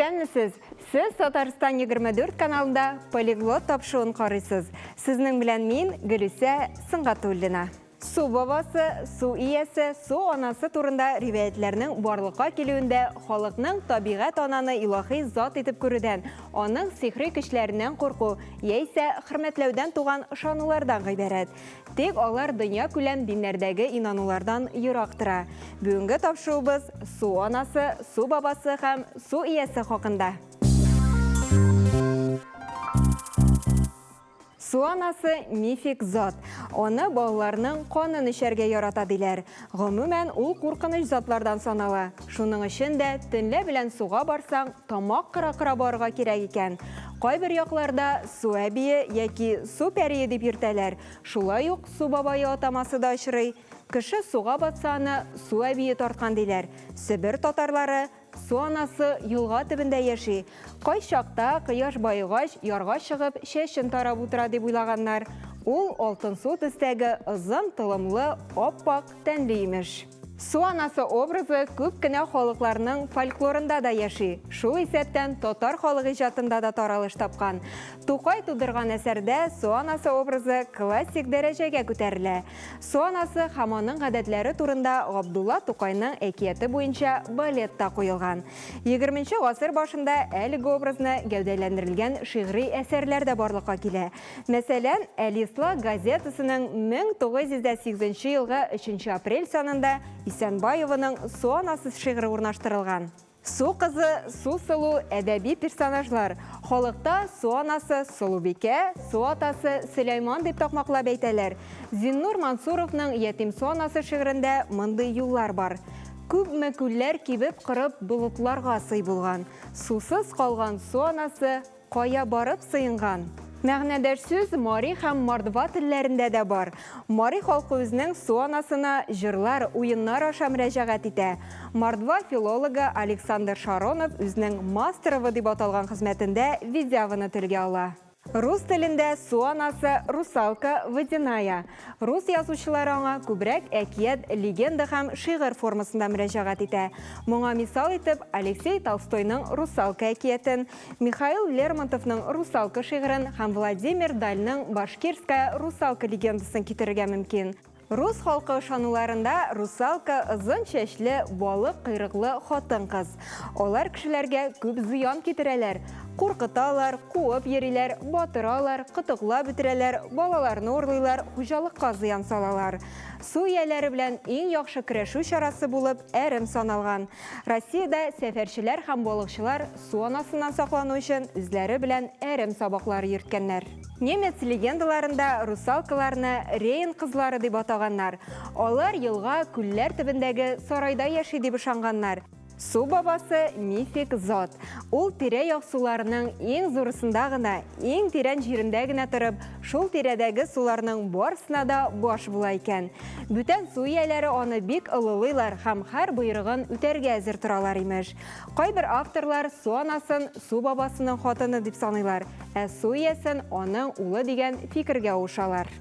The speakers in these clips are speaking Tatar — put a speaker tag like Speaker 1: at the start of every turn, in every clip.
Speaker 1: Исәнмесез! Сез Татарстан 24 каналында Полиглот тапшыруын карыйсыз. Сезнең белән мин, Гөлүсә Сөнгатуллина. Су бабасы, су иясе, су анасы турында риваятьләрнең барлыкка килүендә халыкның табигать-ананы илаһи зат итеп күрүдән, аның сихри көчләреннән курку яисә хөрмәтләүдән туган ышанулардан гыйбарәт. Тик алар дөньякүләм диннәрдәге инанулардан ерак тора. Бүгенге тапшыруыбыз су анасы, су бабасы һәм су иясе хакында. Су анасы, мифик зат. Аны балаларның канын эчәргә ярата диләр. Гомумән, ул куркыныч затлардан санала. Шуның өчен дә төнлә белән суга барсаң, тамак кыра-кыра барырга кирәк икән. Кайбер якларда су әбие яки су пәрие дип йөртәләр. Шулай ук су бабае атамасы да очрый. Кеше суга батса аны су әбие тарткан диләр. Себер татарлары Су анасы елга төбендә яши. Кайчакта, кояш баегач, ярга чыгып, чәчен тарап утыра дип уйлаганнар. Ул алтынсу төстәге озын толымлы, ап-ак тәнле имеш. Су анасы образы күп кенә халыкларның фольклорында да яши, шул исәптән татар халык иҗатында да таралыш тапкан. Тукай тудырган әсәрдә Су анасы образы классик дәрәҗәгә күтәрелә. Су анасы һәм аның гадәтләре турында Габдулла Тукайның әкияте буенча балет та куелган. Егерменче гасыр башында әлеге образны гәүдәләндерелгән шигъри әсәрләр дә барлыкка килә. Мәсәлән, Әлисла газетасының 1908 елгы өченче апрель санында Исәнбаеваның Су анасы шигыре урнаштырылган. Су кызы, Су сылу, әдәби персонажлар. Халыкта Су анасы, Сылубикә, Су атасы, Сөләйман дип такмаклап әйтәләр. Зиннур Мансуровның Ятим су анасы шигырендә мондый юллар бар. Күпме күлләр кибеп-корып болытларга сый булган. Сусыз калган су анасы Кая барып сыенган? Мәгънәдәш сүз мари һәм мордва телләрендә дә бар. Мари халкы үзенең су анасына җырлар, уеннар аша мөрәҗәгать итә. Мордва филологы Александр Шаронов үзенең Мастерово дип аталган хезмәтендә Видяваны телгә ала. Рус телендә су анасы, русалка, водяная. Рус язучылары аңа күбрәк әкият, легенда һәм шигырь формасында мөрәҗәгать итә. Моңа мисал итеп Алексей Толстойның Русалка әкиятен, Михаил Лермонтовның Русалка шигырен һәм Владимир Дальның Башкирская русалка легендасын китерергә мөмкин. Рус халкы ышануларында русалка, озын чәчле, балык койрыклы хатын-кыз. Алар кешеләргә күп зыян китерәләр. Куркыталар, куып йөриләр, батыралар, кытыклап бетерәләр, балаларны урлыйлар, хуҗалыкка зыян салалар. Су ияләре белән иң яхшы көрәшү чарасы булып әрем саналган. Россиядә сәфәрчеләр һәм балыкчылар су анасыннан саклану өчен үзләре белән әрем сабаклары йөрткәннәр. Немец легендаларында русалкаларны Рейн кызлары дип атаганнар. Алар елга, күлләр төбендәге сарайда яши дип ышанганнар. Су бабасы, мифик зат. Ул тирә-як суларының иң зурысында гына, иң тирән җирендә генә торып, шул тирәдәге суларның барысына да баш була икән. Бүтән су ияләре аны бик олылыйлар һәм һәр боерыгын үтәргә әзер торалар, имеш. Кайбер авторлар Су анасын Су бабасының хатыны дип саныйлар, ә Су иясен аның улы дигән фикергә авышалар.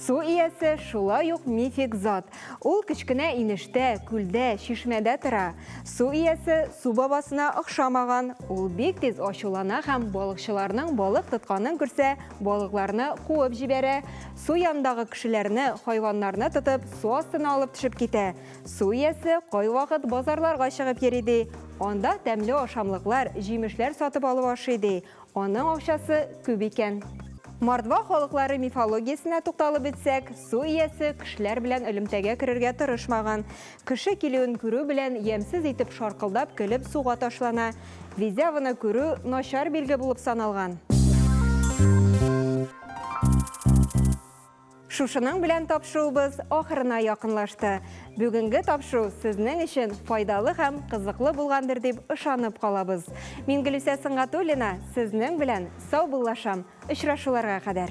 Speaker 1: Су иясе шулай ук мифик зат. Ул кечкенә инештә, күлдә, чишмәдә тора. Су иясе Су бабасына охшамаган. Ул бик тиз ачулана һәм балыкчыларның балык тотканын күрсә, балыкларны куып җибәрә. Су янындагы кешеләрне, хайваннарны тотып, су астына алып төшеп китә. Су иясе кайвакыт базарларга чыгып йөри ди. Анда тәмле ашамлыклар, җимешләр сатып алып ашый ди. Аның акчасы күп икән. Мордва халыклары мифологиясенә тукталып үтсәк, су иясе кешеләр белән элемтәгә керергә тырышмаган. Кеше килүен күрү белән ямьсез итеп шаркылдап көлеп суга ташлана. Визяваны күрү начар билге булып саналган. Шушының белән тапшыруыбыз ахырына якынлашты. Бүгенге тапшыру сезнең өчен файдалы һәм кызыклы булгандыр дип ышанып калабыз. Мин Гөлүсә Сөнгатуллина сезнең белән саубуллашам. Очрашуларга кадәр.